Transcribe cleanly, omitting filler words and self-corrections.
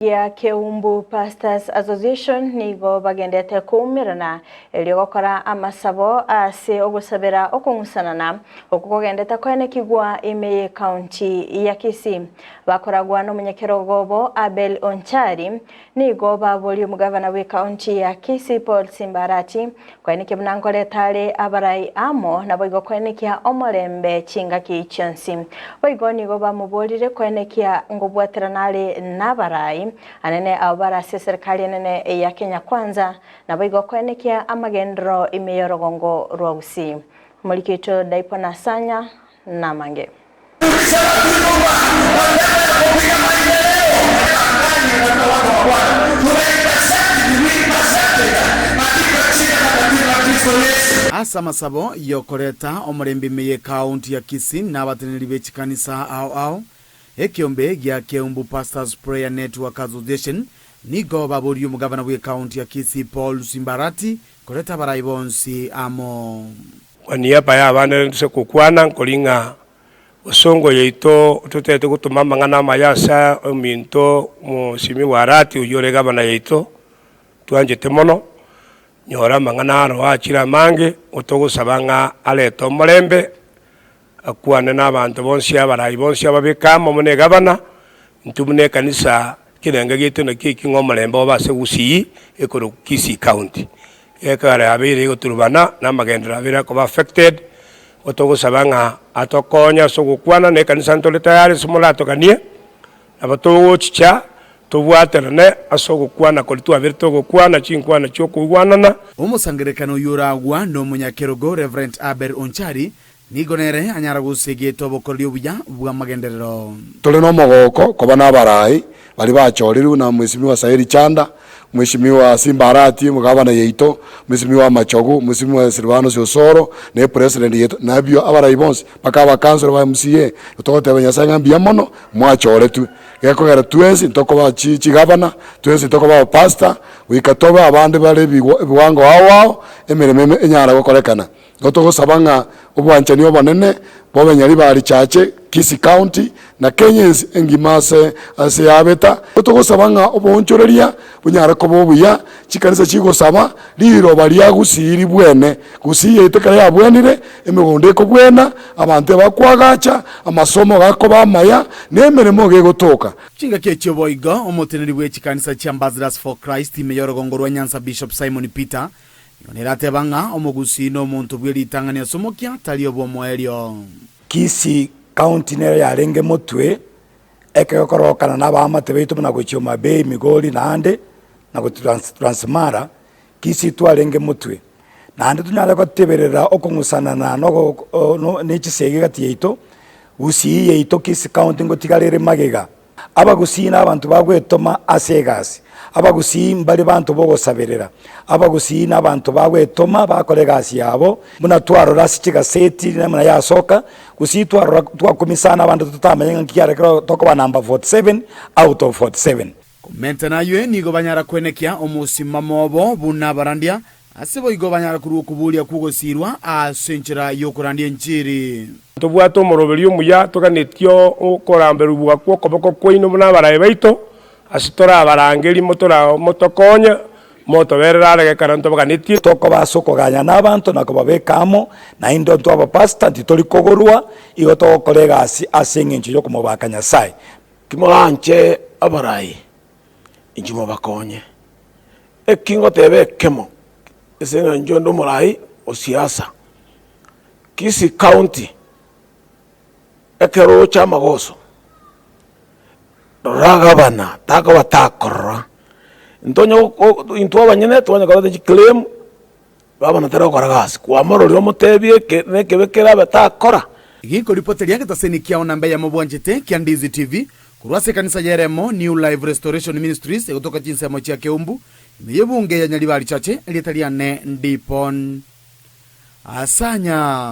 Gia Keumbu Pastors Association nigo bagendete koumerana erio gokora amasabo ase ogosabera okong'usanana okwo kogendete koenekigwa ime y'ecounty ya Kisii. Bakoragwa nomonyakerogo obo Abel Onchari nigo baboria omogavana bw'ecounty ya Kisii Paul Simbarati koenekia buna nkoreta are abarai amo naboigo koenekia omorembe chingaki chionsi. Boigo nigo bamoborire koenekia ngobwaterana are nabarai anene abwo bare ase eserikali enene ya Kenya Kwanza, naboigo koenekia amagenderero ime y'orogongo rwa Gusii. Omoriki oito Daipo Nasanya namange. Ase amasabo y'okoreta omorembe ime y'Ekaunti ya Kisii na abateneneri be chikanisa ao ao, ekeombe gia Keumbu Pastors Prayer Network Association nigo baboririe omogavana bw'Ekaunti ya Kisii Paul Simbarati koreta abarai bonsi amo. Kwa niaba y'abana nse gokwana nkori ng'a bosongo yaito totete gotoma amang'ana amaya ase ominto omosimi wa Arati oyio ore gavana yaito twanchete mono, nyora amang'ana aro achire amange, otogosaba ng'a arete omorembe, akwane na abanto bonsi abarai bonsi ababeke amo buna egavana, intwe buna ekanisa ekerengo giaito nakio eki ng'a omorembe obe ase Gusii ekorokwa Kisii County. Ekero yabeire egoturubana na amagenderero abeire akoba affected, igo togosaba ng'a atokonye ase ogokwana na ekanisa ntore tayari ase moratoganie, nabo togochicha tobwaterane ase ogokwana koria twabeire togokwana chinkwana chiokoigwanana. Omosangererekano oyio oragwa nomonyakerogo Reverend Abel Onchari, nigo nere anyara gosegeta obokoreri obuya bw'amagenderero. Tore nomogooko koba nabarai baria bachorirwe na Mheshimiwa Saeri Chanda, Mheshimiwa Simba Arati omogabana yaito, Mheshimiwa Machogu, Mheshimiwa Silvanus Osoro, na epresident yaito, nabio abarai bonsi mpaka abakansoro ba MCA, togoteba Nyasaye ng'a mbuya mono mwachoretwe. Gekogera twensi ntokoba chi chigavana, twensi ntokoba abapastor, goika tobe abande bare ebigo ebiwango ao ao, emeremo eme enyare gokorekana. Igo togosaba ng'a obwanchani obonene bobe Nyaribari Chache, Kisii County, na Kenya ense engima ase ase yabeta. Igo togosaba ng'a oboonchoreria bonyare koba obuya, chikanisa chigosaba, riroba ria Gusii ribwene. Gusii yaito ekero yabwenire, emegondo ekobwena, abanto ebakoagacha, amasomo gakoba amaya, na emeremo iga egotoka. Chingaki echio boigo omoteneneri bwe chikanisa chia Ambassadors for Christ ime y'orogongo rwa Nyanza Bishop Simon Peter Nigo nerateba ng'a omogusii nomonto bwe ritang'ani ase omokia, tari obw'omoerio. Kisii County nero yarenge motwe ekero korokana na abaamate baito buna gochia Homa Bay, Migori naende na gochia Trans Transmara, Kisii twarenge motwe. Naende tonyare goteberera okong'usanana na ogo no ne chisegi gati yaito, Gusii yaito Kisii County ngotigara ere magega. Abagusii nabanto bagwetoma ase egasi. Abagusii mbare banto bogosaberera. Abagusii nabanto bagwetoma bakora egasi yabo, buna twarora ase chigaseti namuna yasoka, gusii twarora twakumia abanto totamanya ng'a nki kiare kero tokoba number 47 out of 47. Komenta naywe nigo banyara kwenekia omosimamo obo buna abarandia, Ase boigo banyare korua okoboria kw'ogosiirwa ase enchera y'okorandia enchiri. Ntobwate omoroberio omuya toganetie okoramberigwa kw'okoboko kwaino buna abaraai baito, ase torabarangerie motokonye, motoberere are gekero ntobaganitie. Tokoba ase okoganya nabanto na kobabeka amo, naende intwe abapastor titori kogorwa, igo togokora egasi ase engencho y'okomobaka Nyasae. Timoranche abarai, inche mobakonye. Eki ngoteba ekemo, ase eng'encho onde omorai o siasa, Kisii county, ekero ocha amagoso, rora gavana takoba takorora, ntonya go intwe abanyene twanya koreta chiclaim, gavana tari gokora gasi, kwamororia omotebie eke na ekebe kerabe takora. Gekoripoteria getaseni kiao namba eyemo bwanchete kia Ndizi TV Korwa ase ekanisa y'eremo New Life Restoration Ministries egotoka chinsemo chia Keumbu, ime y'ebunge ya Nyaribari Chache, erieta riane Ndipon Asanya.